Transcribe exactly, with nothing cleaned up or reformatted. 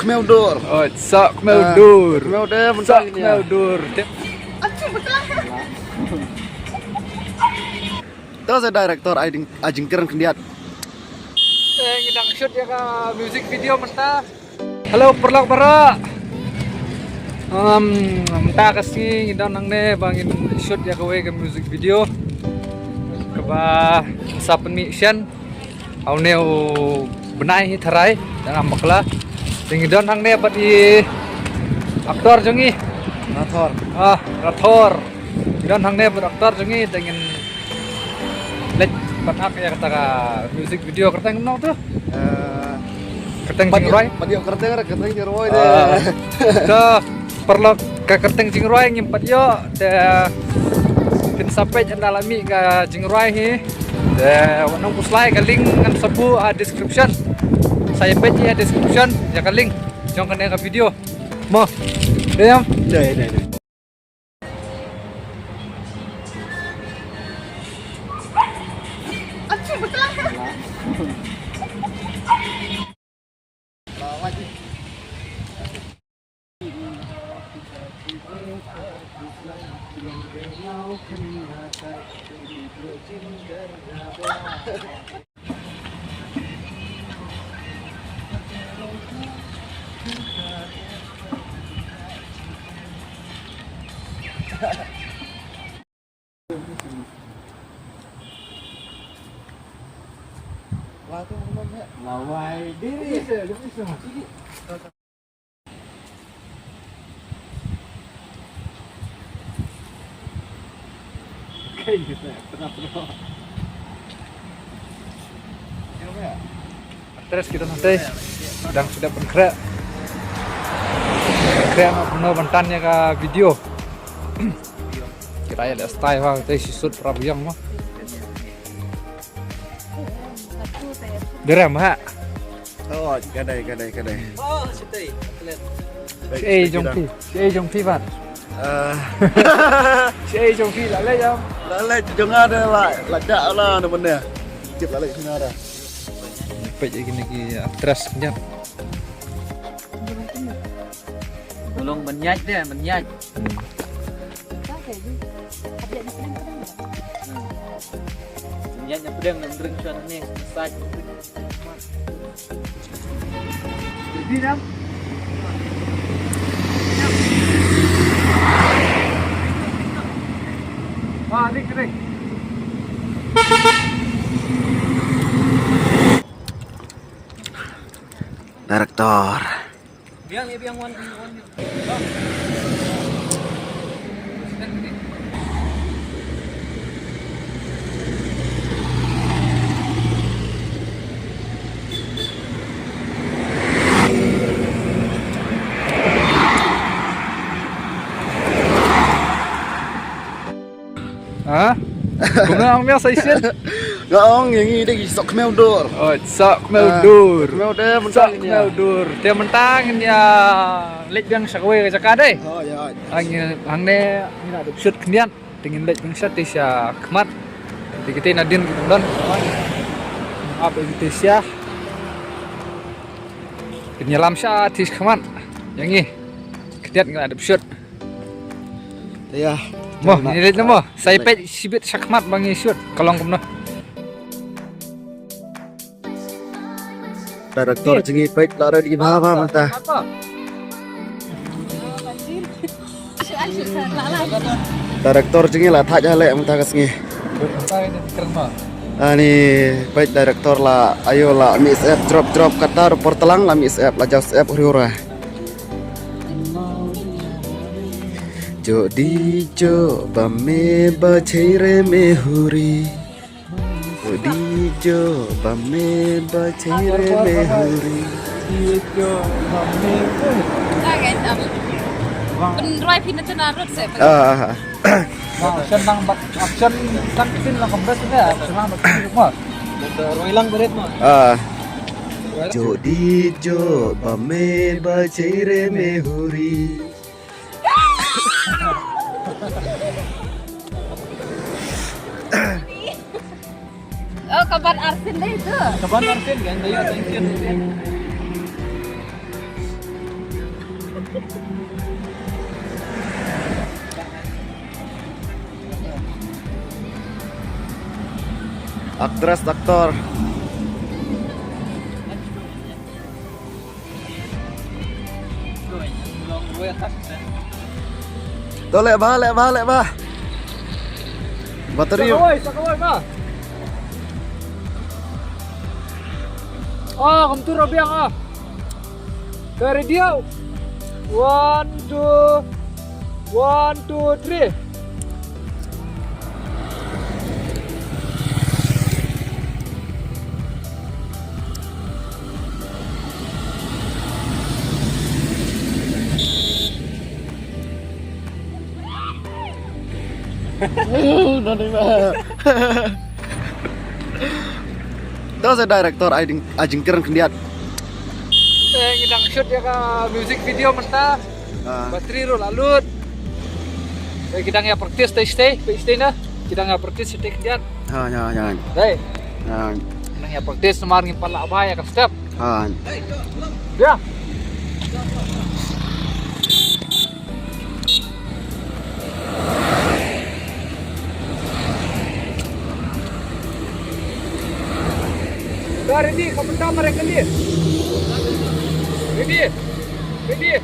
Khmewdur. Oh, sok khmewdur. Khmewdur, sok khmewdur. Tip. To sa director ai ding, ai jingkren khyndiat. Te ngi dang shoot ïa ka music video mynta. Hello paralok baroh. Um, mynta ka sngi ngi don hangne ba ngin shoot ïa kawei ka music video kaba sa pynmih shen ha une u bnai hi tharai, dang ym bakla. Te ngi don hangne bad i actor jong ngi. Rathor. Ah, Rathor. Ngi don hangne bad actor jong ngi, te ngin leit ban ak ïa kata ka music video. Kyrteng kumno to? Eh, kyrteng Jingrwai. Pat ïoh kyrteng, kyrteng Jingrwai de. Ah. To paralok, ka kyrteng Jingrwai ngim pat ïoh, te phin sa peit ynda la mih ka Jingrwai hi. Te wat nang khuslai, ka link ngan sa buh ha description. Sa ïa peit ïa description ïa ka link jong kane ka video. Mo. Dei em? Dei, dei, dei. Lawai diri. Actress kita nanti dang sudah pengkrak. Pengkrak nak guna bentan ya ka video. Kita ya style ha, kita isi shoot Prabu Yang mah. Dere mah. Oh, kadai, kadai, kadai. Oh, sitai. Shi ei jong phi. Shi ei jong phi ban. Ah. Shi ei jong phi la leh jam. La leh jong nga de la, la dak la na benda. Tip la leh sini ada. Peit ïa kine ki actress jam. Bulong ban ïaid de, ban ïaid. Ïaid na pdeng, na ring shuwa na ne, massage. Director. Ha? Kumno ong mia sa shisien? Nga ong ïa ngi dei ki sok khmewdur. Oh, sok khmewdur. Ah, khmewdur, mynta sok khmewdur. Te mynta ngin ïa leit biang sha kawei ka jaka dei. Oh, ïa. Hangne, hangne ngin ïa dep shoot khyndiat. Te ngin leit biang sha te sha khmat. Te kita nadien ki don. Ap kita sha. Kin ïalam sha te sha khmat. Ïa ngi. Khyndiat ngin ïa dep shoot. Te ïa. Mo, ngi leit mo. Sa ïa peit shibit shakhmat ba ngi shoot ka long kumno. Director jong ngi peit la ready bha bha mynta. Director jong ngi la thait ha leh mynta ka sngi. Ani peit director la ayo la mix up drop drop kata por tlang la mix up la jaw up hriura. Jodi jo ba me ba chei re me huri. Jodi jo ba me ba chei re me huri. Jodi jo ba me ba. Pynroi phi na tana rut se. Ah, ah, ah. Action lang bak, action kan pin lang kembes ne, action lang bak pin mo. Roi lang berit mo. Ah. Jodi jo ba me ba chei re me huri. Oh, kaban arsin deh itu. Kaban arsin kan, dei arsin. Aktris, aktor. To leh bha, leh bha, leh bha. Battery. Sa kawei, sa kawei bha. Ah, kumtu ruh biang ah. Ka radio. One, two. One, two, three. Nani ma. To sa director ai ding, ai jingkren khyndiat. Eh, ngi dang shoot ïa ka music video mynta. Ah. Battery ruh la lut. Eh, ki dang ïa practice te stay, te stay na. Ki dang ïa practice te khyndiat. Ha, ha, ha. Dei. Ha. Nang ïa practice namar ngim pat lah bha ïa ka step. Ha. Ya. Dah ready, kau bentar mereka ni. Ready. Ready.